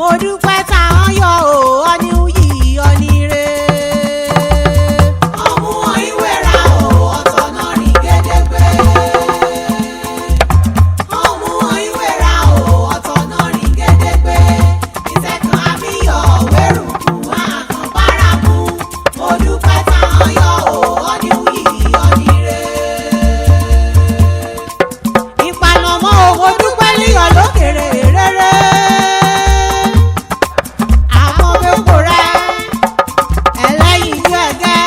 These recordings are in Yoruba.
Mo dúpẹ́ táwọn yọ ò ọ́ní yìí ọ́ní re. Ọmú ìwéra o, ọ̀tọ̀ náà rìn gédégbé. Ọmú ìwéra o, ọ̀tọ̀ náà rìn gédégbé. Ìṣẹ̀kan àmìyọ̀ wérùkù àkàn bárakú. Mo dúpẹ́ táwọn yọ ò ọ́ní yìí ọ́ní re. Ìpalọ̀mọ́ owó dúpẹ́ líyọ̀ lókèrè rere. Àwọn mẹ́kò rẹ̀ ẹlẹ́yin ní ẹ̀gẹ́.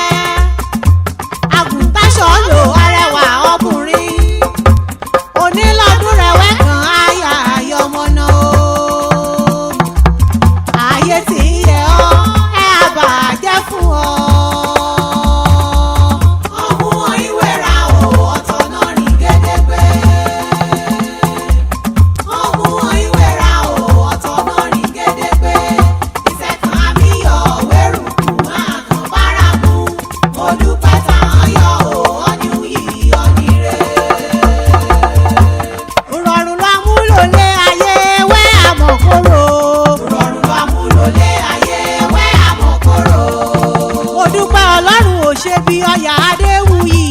Àgùntàṣọ́ lò arẹwà ọkùnrin. Onílọ́dún rẹ̀ wẹ́kàn áyà ayọmọ́nà o. Ayé tí ń yẹ ọ́, ẹ àbàjẹ́ fún ọ. Ọmú ìwéra o, ọ̀tọ̀ náà rìn gédégbé. Ọmú ìwéra o, ọ̀tọ̀ náà rìn gédégbé. Ìṣẹ̀kan àmìyọ̀ wérùkù àkàn bárakú. Mo dúpẹ́ táwọn yọ ò ọ́ní yìí ọ́ní re. Rọrùn ló amúlòlé ayé wẹ́ àmọ̀kóró. Rọrùn ló amúlòlé ayé wẹ́ àmọ̀kóró. Mo dúpẹ́ Ọlọ́run ò ṣe bí ọyà Adéwuyì.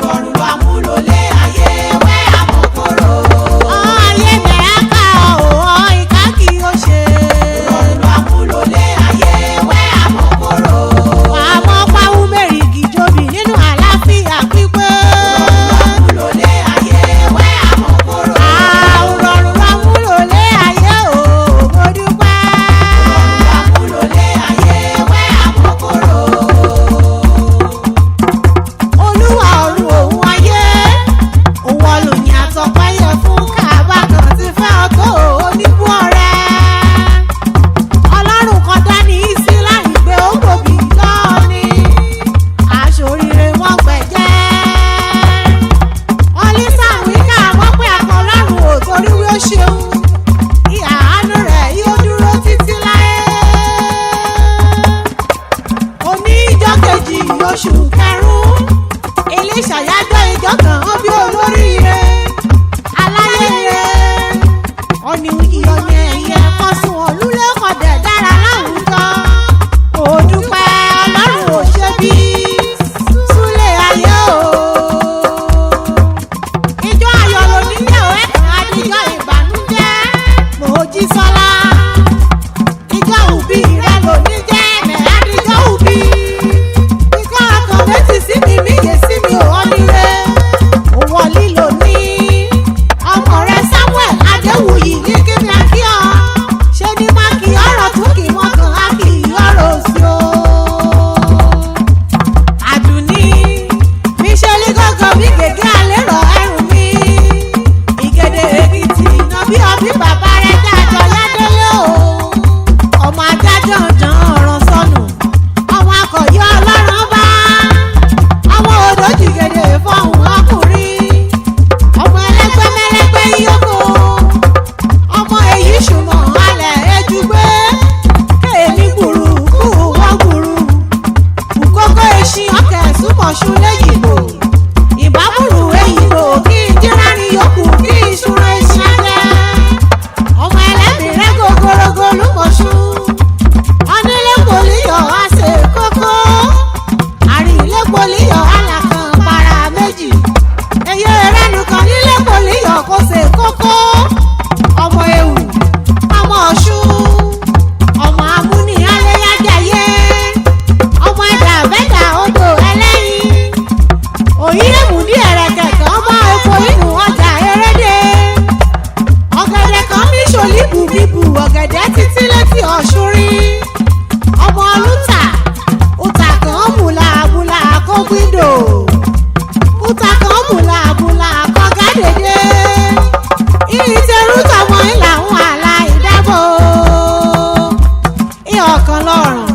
Rọrùn ló amúlòlé ayé wẹ́ àmọ̀kóró. Ọ ayé mẹ́ á ká ọ̀ ọ́ ìka kí ó ṣe. Rọrùn ló amúlòlé ayé wẹ́ àmọ̀kóró. Wàá mọ́ páwú mẹ́rìgì jòbì nínú àlàáfíà pípé. Amúlòlé ayé wẹ́ àmọ̀kóró. Àrọ̀rùn ló amúlòlé ayé o, mo dúpẹ́. Amúlòlé ayé wẹ́ àmọ̀kóró. Olúwa ọ̀run òun ayé, òun ọlùyìn àtọ̀pẹ́yẹ fún káàbà kan ti fẹ́ ọtọ́ oníbú ọ̀rẹ́. Ọlọ́run kan dání sí láì gbé ògbòbí lọ́ọ̀ni, aṣòríire wọn gbẹ̀jẹ́. Ọlísàwí ká mọ́ pé àkọ́ ọlọ́run ò torí wí ó ṣeun, ìhà àánú rẹ̀ yóò dúró títí láé. Òní ìjọ kejì oṣù karùn-ún iléṣàyájọ́ ìjọ kan ó bí olóríire aláyẹyẹ ọ̀nì ìyọ̀nì ẹ̀yẹ kọ́sùn olúlẹ́kọ̀dẹ̀ dára láwùjọ. Òdúpẹ́ Ọlọ́run ò ṣe bí súlẹ̀ ayé o. Ìjọ ayọ̀ lónílẹ̀ ò ẹ̀kan adijọ́ ìbànújẹ́ Mojísọ́lá. Ìjọ òbí rẹ lóní jẹ́ mẹ́àdíjọ́ òbí. Ikọ́ ọkàn méjì sí mi míyè sí mi ò ọ́nire. Òwò lílo ní ọmọ rẹ Samuel Adéwuyì ní kí mi akí ọ. Ṣé ní má kí ọ̀rọ̀ tún kì wọ́n kàn á kì í ọ̀rọ̀ òsì o. Àdùnní mi ṣe ní gángan mi gègé àlérò ẹrù mi. Ìgèdè Èkìtì iná bí ọbí bàbá rẹ̀ dájọ́ ládélé o. Ọmọ adájọ́ jàn ọ̀ràn sọnù. Ọmọ akọ̀yọ́ ọlọ́run bá. Ọmọ odò jìgèdè fọ̀hún ọkùnrin. Ọmọ ẹlẹ́gbẹ́ mẹ́lẹ́gbẹ́ yókò. Ọmọ èyí ṣùmọ̀ alẹ̀ ejúgbé. Kéèmí gbùrù kú wọ́n gbùrù. Bùkókó eṣin ọkẹ̀ súnmọ̀ṣú léyìnbó. Ìbámúrù èyìnbó kí n jírárin yòókù kí n ṣúra eṣin alẹ́. Ọmọ ẹlẹ́mìí rẹ́ gogorogo lúmọ̀ṣú. Onílé pòlíyọ̀ á ṣe kókó. Àrílé pòlíyọ̀ alàkàn para méjì. Èyí rẹ́nu kan nílé pòlíyọ̀ kò ṣe kókó. Ọmọ ewu, ọmọ ọ̀ṣun, ọmọ amúni aléyájayé, ọmọ ẹ̀dá bẹ́dà odò ẹlẹ́yin. Òyìnbó ẹ̀rẹ̀kẹ̀ kan mọ́ epo inú ọjà erédé. Ọ̀gẹ̀dẹ̀ kan mí ṣòlíbù bíbù ọ̀gẹ̀dẹ̀ títí létí ọ̀ṣun rí. Ọmọ ọlúta, ùtà kan mùlàmùlà kó gbìndò. Ùtà kan mùlàmùlà kó gádèdè. Ìtẹ̀rù tọmọ ìlà ń wà láì dábò. Ìhọ̀ kan lọ́rùn.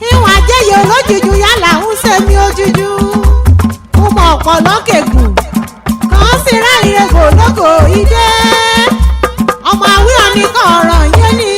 Ìwọ̀n ajẹ́yẹ olójújú yálà ń sẹ́mi ojújú. Ó mọ ọ̀pọ̀ lọ́kẹ̀gùn. Kàn sí ráìrègò lóko ìdè. Ọmọ àwíọ̀ ní kọ̀ọ̀rọ̀ yé ni.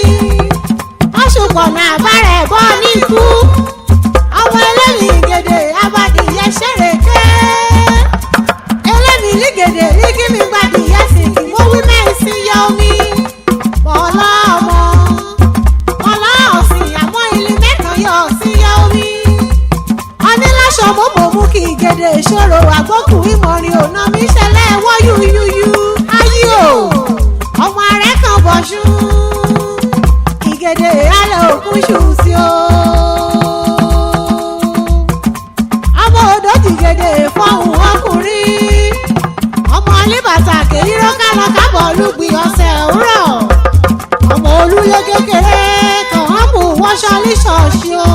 mọ́mọ́ mú kí ìgèdè ìṣòro àgbókù ìmọ̀rin òná mi ṣẹlẹ̀ wọ́n yúyúyú ayé o ọmọ ààrẹ kan bọ̀ṣún ìgèdè alẹ́ òkun ṣù sí o. Ọmọ odò jìgèdè fọ́hùn ọkùnrin ọmọ alíbàtà kèyíró kálọ kábọ̀ olúgbìn ọ̀sẹ̀ òwúrọ̀ ọmọ olúlé kékeré kàn án mú wọ́ṣọ ní ṣọ́ọ̀ṣì o.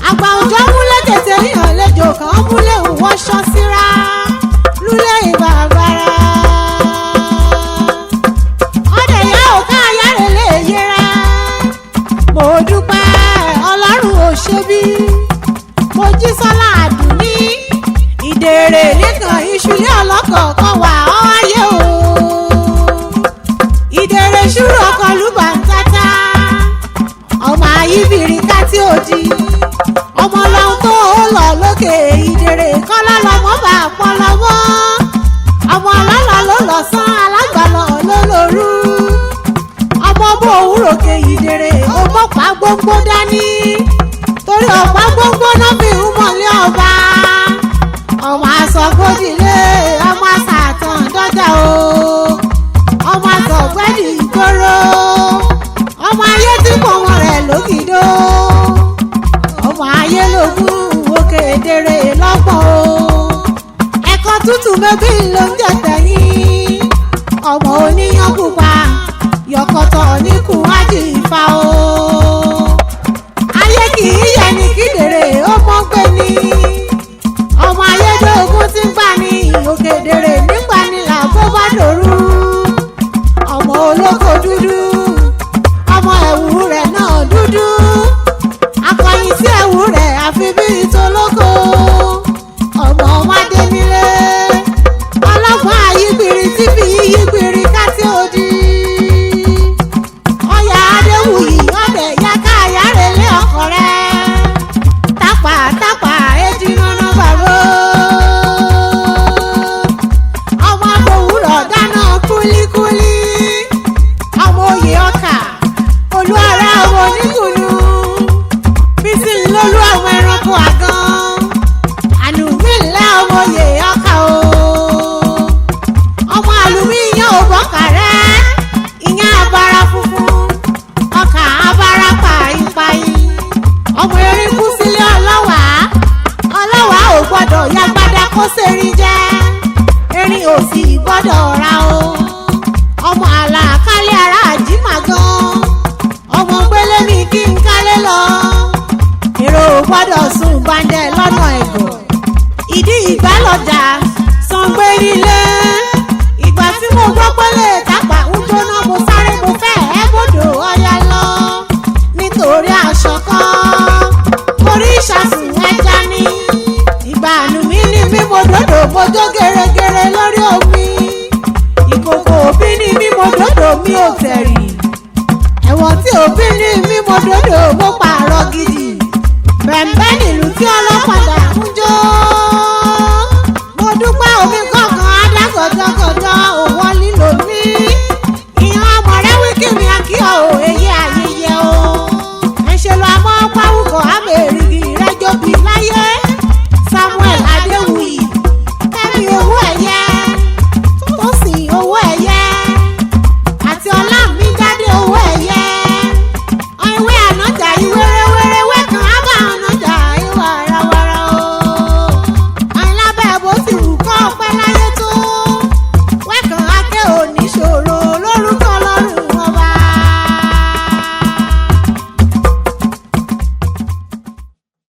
Àgbà òjò múlẹ̀ tètè yàn lẹ́jọ́ kàn án múlẹ̀ wọ́ṣọ síra lúlẹ̀ ìbàbàrà. Ọ̀dẹ̀ ìyá òkà ayáre lè yẹra. Mo dúpẹ́ Ọlọ́run ò ṣe bí. Mo jí sọ́lá àdùnní. Ìdèrè nìkan ìṣúlẹ̀ ọlọ́kọ̀ọ̀kan wà ọ́ ayé o. Ìdèrè ṣúrù ọkọ̀ lùbà ń tátá. Ọmọ ayíbìrì ká tí ò di. Ọmọ lọ́hún tó ó lọ lókè ìdèrè kọ́lá lọ́mọ bá pọ́ lọ́mọ́. Ọmọ ọlọ́lọ́ ló lọ sán alágbàlọ́ ló lóru. Ọmọ bó òwúrò ke ìdèrè ó mọ̀pá gbóngbó dání. Torí ọ̀pá gbóngbó náà fi ń mọ̀lé ọba. Ọmọ àsọ̀gbódìlé ọmọ àsàtàn dọ́jà o. Ọmọ àsọ̀gbẹ́dì ìgboro. Ọmọ ayé tí kò wọ́n rẹ̀ lókìdó. Ọmọ ayé lógún òkè dèrè lọ́gbọ̀n o. Ẹ̀kọ́ tútù mẹ́bí ló ń jẹ tẹ̀yìn. Ọmọ oníyàn pupa yọkọtọ̀ níkùn ájì ìfà o. Ayé kì í yẹ ní kídèrè ó mọ́ gbé ni. Ọmọ ayédógún ti ń gbà ní òkèdèrè nígbà ní làbó bá dòru. Ọmọ olóko dúdú ọmọ ẹ̀wù rẹ̀ náà dúdú. Akọyin sí ẹ̀wù rẹ̀ àfi bíi tolóko. Ọmọ wádé nílé ọlọ́gbọ́n ayígbìrì tí fi yígbìrì ká tí ó di. Ọyà Adéwuyì ọbẹ̀ ya káyà rẹ̀ lé ọkọ rẹ̀. Tápà tápà èjì nánà bàró. Ọmọ agbòwúrọ̀ dáná kúlíkúlí. Ọmọ oyè ọkà olú ara ọmọ oníkùnú. Bísí lólú àwọn ẹranko àgàn. Ànúmí ńlá ọmọ oyè ọkà o. Ọmọ àlùmí iyán ò bọ́kàrẹ́. Iyán abara funfun. Ọkà abara pàìpàì. Ọmọ erin kú sílé ọlọ́wàá. Ọlọ́wàá ò gbọ́dọ̀ yagbada kó sẹ́rin jẹ́. Erin ò sì gbọ́dọ̀ ra o. Ọmọ àlàkálẹ̀ ara àjímà gan. Ọmọ gbélé mi kí n kálé lọ. Èrò ò gbọ́dọ̀ sùn bàǹdẹ̀ lọ́nà ẹ̀gọ́. Ìdí ìgbàlọ́jà sangbérílé. Ìgbà tí mo gbọ́ pélé tápà ń jóná mo sáré mo fẹ́ ẹ́ bòdò ọya lọ. Nítorí aṣọ kan, orí ìṣàsùn ẹja ni. Ìgbà àánú mi ní bí mo dòdò mo jó gẹ́rẹ́gẹ́rẹ́ lórí omi. Ìkòkò òbí ní bí mo dòdò mi ò tẹ̀rì. Ẹ̀wọ̀n tí òbí ní bí mo dòdò mo pààrọ̀ gidi. Bẹ̀m̀bẹ́ nílùú tí ọlọ́pàá